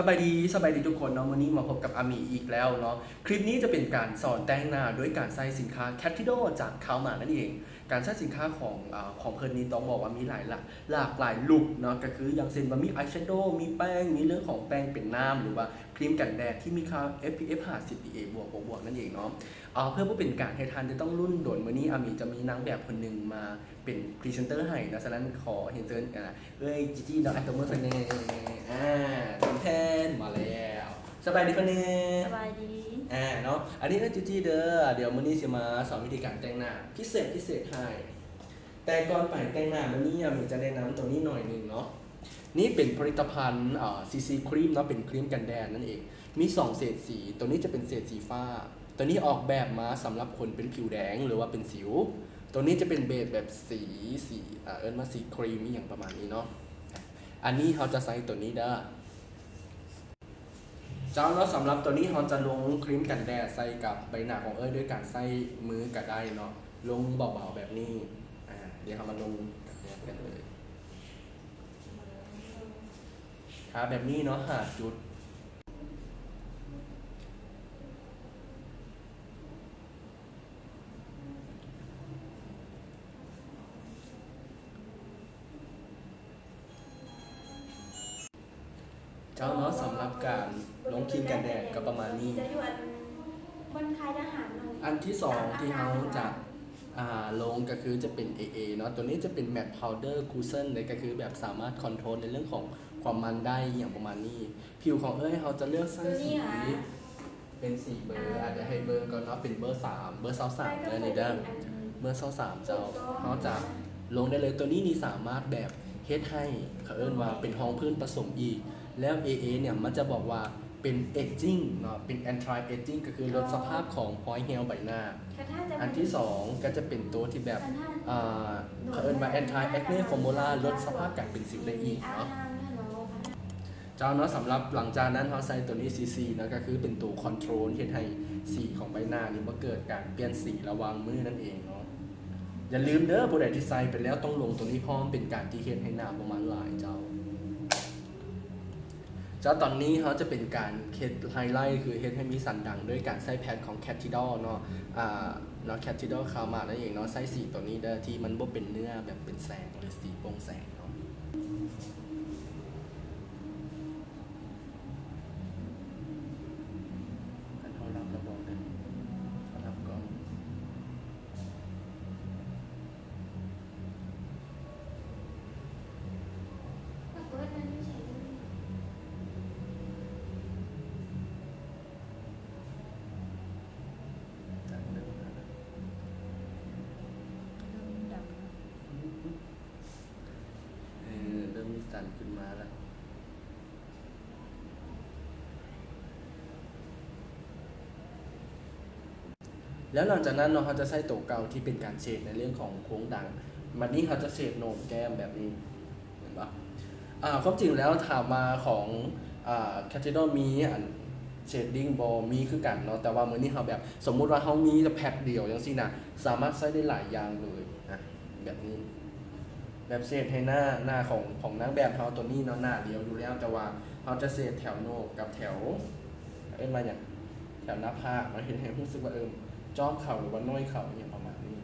ສະບາຍດີ ສະບາຍດີທຸກຄົນເນາະ, ມື້ນີ້ມາພົບກັບອາມີອີກແລ້ວເນາະ. ຄລິບນີ້ຈະເປັນການສອນແຕ່ງໜ້າໂດຍການໃຊ້ສິນຄ້າ Cathedral ຈາກ Calmart ນັ້ນເອງ. ການໃຊ້ສິນຄ້າຂອງ ອາ ຂອງເພິ່ນນີ້ຕ້ອງບອກວ່າມີຫຼາຍ ຫຼາກ ຫຼາກຫຼາຍລຸກເນາະ, ກໍຄືຢ່າງເຊັ່ນວ່າມີ eyeshadow ມີແປ້ງ ມີເລື່ອງຂອງແປ້ງເປັນນ້ຳ ຫຼືວ່າຄຣີມກັນແດດທີ່ມີຄ່າ SPF ຫ້າສິບ PA ບວກ ບວກ ບວກ ນັ້ນເອງເນາະ. ເພື່ອບໍ່ເປັນການໃຫ້ທ່ານຈະຕ້ອງລຸ້ນດົນ, ມື້ນີ້ອາມີຈະມີນາງແບບຄົນໜຶ່ງມາ ເປັນພຣີເຊັນເຕີໃຫ້ເນາະ, ສະນັ້ນຂໍຮຽນເຊີນ ອາ ເອື້ອຍຈີຈີເນາະ, ໃຫ້ຕົບມືໃສ່ແດ່. ອາ ແທນ ມາແລ້ວ. ສະບາຍດີຄົນນີ້. ສະບາຍດີ. ອາ ເນາະ, ອັນນີ້ເອື້ອຍຈີຈີເດີ. ດຽວມື້ນີ້ຊິມາສອນວິທີການແຕ່ງໜ້າພິເສດ ພິເສດໃຫ້. ແຕ່ກ່ອນໄປແຕ່ງໜ້າມື້ນີ້ ອາມີຈະແນະນຳໂຕນີ້ໜ້ອຍໜຶ່ງເນາະ. ນີ້ເປັນຜະລິດຕະພັນ ອາ ຊີຊີຄຣີມເນາະ, ເປັນຄຣີມກັນແດດນັ້ນເອງ. ມີສອງເສດສີ, ໂຕນີ້ຈະເປັນເສດສີຟ້າ. ໂຕນີ້ອອກແບບມາສຳລັບຄົນເປັນຜິວແດງ ຫຼືວ່າເປັນສິວ. ໂຕນີ້ຈະເປັນເບສແບບສີ ສີ ອາ ເອີ້ນວ່າສີຄຣີມອີ່ຫຍັງປະມານນີ້ເນາະ. ອັນນີ້ເຮົາຈະໃຊ້ໂຕນີ້ເດີ. ເຈົ້າເນາະ, ສຳລັບໂຕນີ້ເຮົາຈະລົງຄຣີມກັນແດດໃສ່ກັບໃບໜ້າຂອງເອື້ອຍດ້ວຍການໃຊ້ມືກໍໄດ້ເນາະ, ລົງເບົາໆແບບນີ້. ອາ ດຽວເຮົາມາລົງກັນເລີຍ. ທາແບບນີ້ເນາະ ຫ້າຈຸດ. ເຈົ້າເນາະ, ສຳລັບການລົງຄຣີມກັນແດດກໍປະມານນີ້. ຈະຢູ່ອັນບ່ອນຂາຍອາຫານໜ້ອຍ. ອັນທີສອງທີ່ເຮົາຈະ ອາ ລົງກໍຄືຈະເປັນ ເອ ເອ ເນາະ, ໂຕນີ້ຈະເປັນ Matte Powder Cushion ເລີຍ, ກໍຄືແບບສາມາດຄອນໂທຣນໃນເລື່ອງຂອງຄວາມມັນໄດ້ ອີ່ຫຍັງປະມານນີ້. ຜິວຂອງເອື້ອຍເຮົາຈະເລືອກໃຊ້ສີ ເປັນສີເບີ ອາດຈະໃຫ້ເບິ່ງກ່ອນເນາະ, ເປັນເບີສາມ ເບີຊາວສາມເດີນີ້ເດີ, ເບີຊາວສາມເຈົ້າ. ເຮົາຈະລົງໄດ້ເລີຍ. ໂຕນີ້ນີ້ສາມາດແບບເຮັດໃຫ້ ເຂົາເອີ້ນວ່າເປັນຮອງພື້ນປະສົມອີກ, ແລ້ວ ເອ ເອ ເນ່ຍມັນຈະບອກວ່າເປັນ aging ເນາະ, ເປັນ anti aging ກໍຄືລົດສະພາບຂອງຮອຍຫ່ຽວໃບໜ້າ. ອັນທີສອງກໍຈະເປັນໂຕທີ່ແບບ ເຂົາເອີ້ນວ່າ anti acne formula ລົດສະພາບການເປັນສິວໄດ້ອີກເນາະ. ເຈົ້າເນາະ, ສຳລັບຫຼັງຈາກນັ້ນເຮົາໃສ່ໂຕນີ້ ຊີ ຊີ ເນາະ, ກໍຄືເປັນໂຕຄອນໂທຣນເຮັດໃຫ້ສີຂອງໃບໜ້ານີ້ບໍ່ເກີດການປ່ຽນສີລະຫວ່າງມື້ນັ້ນເອງເນາະ. ຢ່າລືມເດີ, ຜູ້ໃດທີ່ໃສ່ໄປແລ້ວຕ້ອງລົງໂຕນີ້ພ້ອມ, ເປັນການທີ່ເຮັດໃຫ້ໜ້າບໍ່ມັນຫຼາຍເຈົ້າ. ເຈົ້າ, ຕອນນີ້ເຮົາຈະເປັນການເຮັດໄຮໄລ, ຄືເຮັດໃຫ້ມີສັນດັງ ໂດຍການໃຊ້ແພັດຂອງ Cathedral ເນາະ, ອາ ເນາະ Cathedral Calmart ນັ້ນເອງເນາະ. ໃຊ້ສີໂຕນີ້ເດີ ທີ່ມັນບໍ່ເປັນເນື້ອແບບເປັນແສງ ຫຼື ສີໂປ່ງແສງ. ເນາະ ຄັນເຮົາລັບລະບອກເດີ ເຮົາລັບກ່ອນ. ເອີ ເລີ່ມມີສັນຂຶ້ນມາແລ້ວ. ແລ້ວຫຼັງຈາກນັ້ນເນາະ ເຮົາຈະໃຊ້ໂຕເກົ່າທີ່ເປັນການເຊດໃນເລື່ອງຂອງໂຄງດັງ. ບັດນີ້ເຮົາຈະເຊດໂໜກແກ້ມແບບນີ້ ເຫັນບໍ່? ອາ ຄວາມຈິງແລ້ວຖາມວ່າຂອງ ອາ Cathedral ມີອັນ shading ບໍ່? ມີຄືກັນເນາະ, ແຕ່ວ່າມື້ນີ້ເຮົາແບບ ສົມມຸດວ່າເຮົາມີແຕ່ແພັດດຽວຈັ່ງຊີ້ນະ ສາມາດໃຊ້ໄດ້ຫຼາຍຢ່າງເລີຍນະ. ແບບນີ້ ແບບເຊດໃຫ້ໜ້າ ໜ້າຂອງ ຂອງນາງແບບເຮົາໂຕນີ້ເນາະ ໜ້າດຽວຢູ່ແລ້ວ, ແຕ່ວ່າເຮົາຈະເຊດແຖວໂໜກກັບແຖວ ເອີ້ນວ່າຫຍັງ ແຖວໜ້າຜາກເນາະ, ເຮັດໃຫ້ຮູ້ສຶກວ່າ ເອີ ຈອບເຂົາ ຫຼືວ່າໜ້ອຍເຂົາ ອີ່ຫຍັງປະມານນີ້.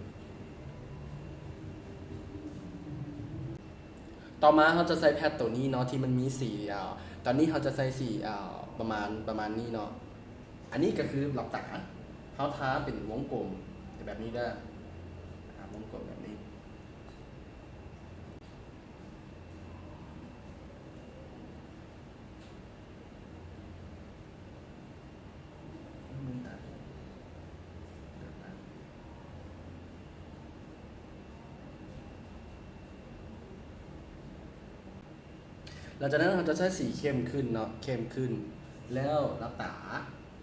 ຕໍ່ມາເຮົາຈະໃຊ້ແພັດໂຕນີ້ເນາະ ທີ່ມັນມີສີ ອາ ຕອນນີ້ເຮົາຈະໃສ່ສີ ອາ ປະມານ ປະມານນີ້ເນາະ. ອັນນີ້ກໍຄືຫຼັບຕາ ເຮົາທາເປັນວົງກົມແບບນີ້ເດີ ອາ ວົງກົມແບບນີ້. ຫຼັງຈາກນັ້ນເຮົາຈະໃຊ້ສີເຂັ້ມຂຶ້ນເນາະ ເຂັ້ມຂຶ້ນ ແລ້ວຫຼັບຕາ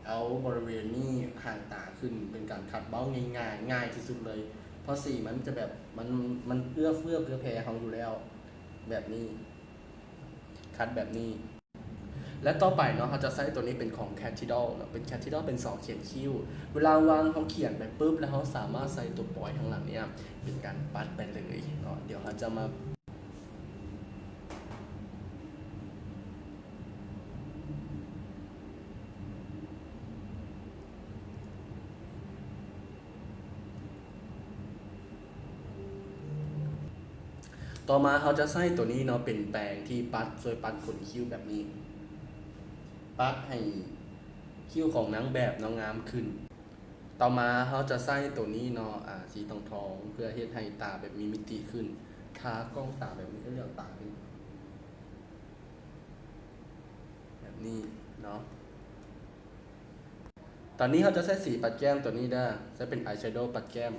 ເອົາບໍລິເວນນີ້ຫາງຕາຂຶ້ນ ເປັນການຂັດເບົາງ່າຍໆ ງ່າຍທີ່ສຸດເລີຍ ເພາະສີມັນຈະແບບ ມັນ ມັນເອື້ອເຟື້ອເຜື່ອແຜ່ເຮົາຢູ່ແລ້ວ ແບບນີ້ ຂັດແບບນີ້. ແລະ ຕໍ່ໄປເນາະ ເຮົາຈະໃຊ້ໂຕນີ້ເປັນຂອງ Cathedral ເນາະ ເປັນ Cathedral ເປັນຊອກຂຽນຄິ້ວ. ເວລາວາງເຮົາຂຽນໄປປຶບ ແລ້ວເຮົາສາມາດໃຊ້ໂຕປອຍທາງຫຼັງນີ້ເປັນການປັດໄປເລີຍເນາະ. ດຽວເຮົາຈະມາ ຕໍ່ມາເຮົາຈະໃຊ້ໂຕນີ້ເນາະ ເປັນແປງທີ່ປັດ ຊ່ວຍປັດຂົນຄິ້ວແບບນີ້ ປັດໃຫ້ຄິ້ວຂອງນາງແບບເນາະງາມຂຶ້ນ. ຕໍ່ມາເຮົາຈະໃຊ້ໂຕນີ້ເນາະ ອາ ສີທອງໆ ເພື່ອເຮັດໃຫ້ຕາແບບມີມິຕິຂຶ້ນ ທາກ່ອງຕາແບບນີ້ ເອີ້ນຕາເປັນແບບນີ້ເນາະ. ຕອນນີ້ເຮົາຈະໃຊ້ສີປັດແກ້ມໂຕນີ້ເດີ ໃຊ້ເປັນອາຍແຊໂດປັດແກ້ມ.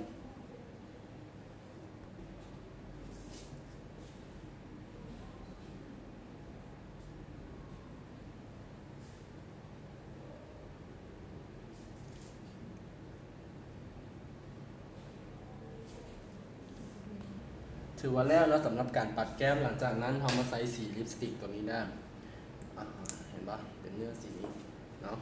ຖືວ່າແລ້ວເນາະ ສຳລັບການປັດແກ້ມ. ຫຼັງຈາກນັ້ນເຮົາມາໃສ່ສີລິບສະຕິກໂຕນີ້ເດີ ອາ ເຫັນບໍ່ ເປັນເນື້ອສີນີ້ເນາະ.